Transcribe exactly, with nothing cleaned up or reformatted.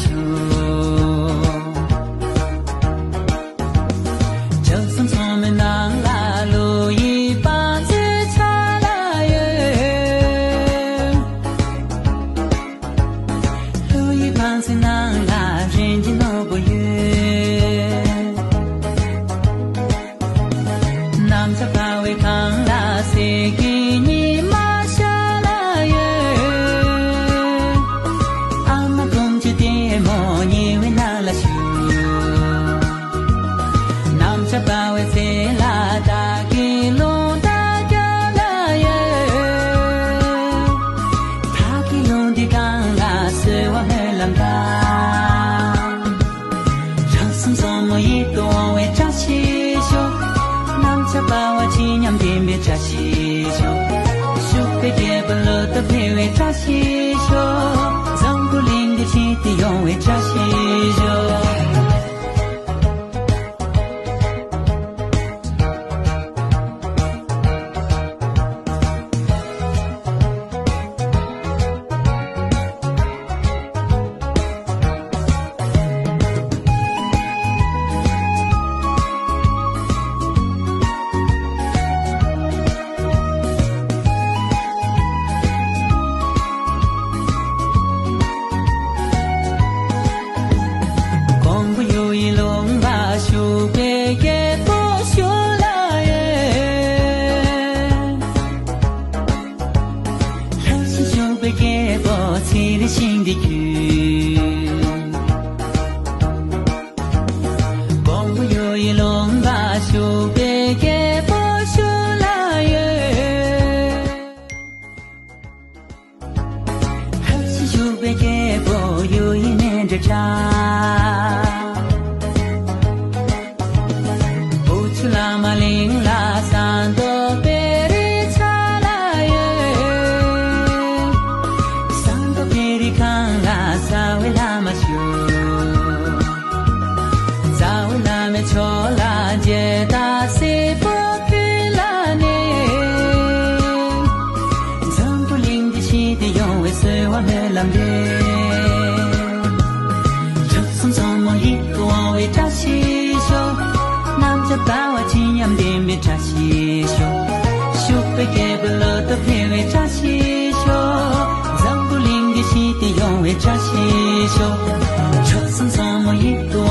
ཞུ། ལྕགས་ཟམ་ཚང་མའི་ནང་ལ་བློ་ཡི་བང་མཛོད་ཆགས་ལ་ཡོད། བློ་ཡི་བང་མཛོད་ནང་ལ་རིན་ཆེན་ནོར་བུ་ཡོད། གནམ་ལྕགས་འབར་བའི་སྒང་ལ་གསེར་གྱི་ཉི་མ་ཤར་ལ་ཡོད། ཨ་མ་དཀོན་མཆོག་ལྟད་མོ་ཉེ་བའི་ནང་ལ་བཞུགས། གནམ་ལྕགས་འབར་བའི་རྩེ་ལ་བདག་གི་རླུང་རྟ་རྒྱབ་ལ་ཡོད། བདག་གི་རླུང་རྟའི་སྒང་ལ་གསོལ་བ་སྨོན་ལམ་བཏབ། ལྕགས་ཟམ་མཚོ་མོ་ཡིད་དུ་འོང་བའི་བཀྲ་ཤིས་ཤོག། གནམ་ལྕགས་འབར་བ་ཇི་སྙམ་བདེན་པའི་བཀྲ་ཤིས་ཤོག། ཕྱུག་པའི་རྒྱལ་པོ་བློ་སྟོབས་འཕེལ་བའི་བཀྲ་ཤིས་ཤོག། འཛམ་བུ་གླིང་འདི་ཞི་བདེ་ཡོང་བའི་བཀྲ་ཤིས་ཤོག། ཀོང་པོ་གཡུ་ཡི་ལུང་པ་བཞུགས་པའི་རྒྱལ་པོ་ཞུ་ལ་ཡོད། ལྷ་ཞིང་བཞུགས་པའི་རྒྱལ་པོ་ཚེ་རིང་ཞིང་འདི་ཁྱོད། ཀོང་པོ་གཡུ་ཡི་ལུང་པ་བཞུགས་པའི་རྒྱལ་པོ་ཞུ་ལ་ཡོད། ལྷ་ཞིང་བཞུགས་པའི་རྒྱལ་པོ་གཡུ་ཡི་མཎྜལ་གྲགས། བུ་ཆུ་བླ་མ་གླིང་ལ་ཟངས་མདོག་དཔལ་རི་ཆགས་ལ་ཡོད། ཟངས་མདོག་དཔལ་རི་སྒང་ལ་རྩ་བའི་བླ་མ་བཞུགས། རྩ་བའི་བླ་མའི་ཕྱོགས་ལ་མཇལ་དར་སེར་པོ་ཕུལ་ལ་གནས། འཛམ་བུ་གླིང་འདི་ཞི་བདེ་ཡོང་བའི་གསོལ་བ་སྨོན་ལམ་འདེབས། ལྕགས་ཟམ་མཚོ་མོ་ཡིད་དུ་འོང་བའི་བཀྲ་ཤིས་ཤོག། གནམ་ལྕགས་འབར་བ་ཇི་སྙམ་བདེན་པའི་བཀྲ་ཤིས་ཤོག། ཕྱུག་པའི་རྒྱལ་པོ་བློ་སྟོབས་འཕེལ་བའི་བཀྲ་ཤིས་ཤོག། འཛམ་བུ་གླིང་འདི་ཞི་བདེ་ཡོང་བའི་བཀྲ་ཤིས་ཤོག། ལྕགས་ཟམ་མཚོ་མོ་ཡིད་དུ་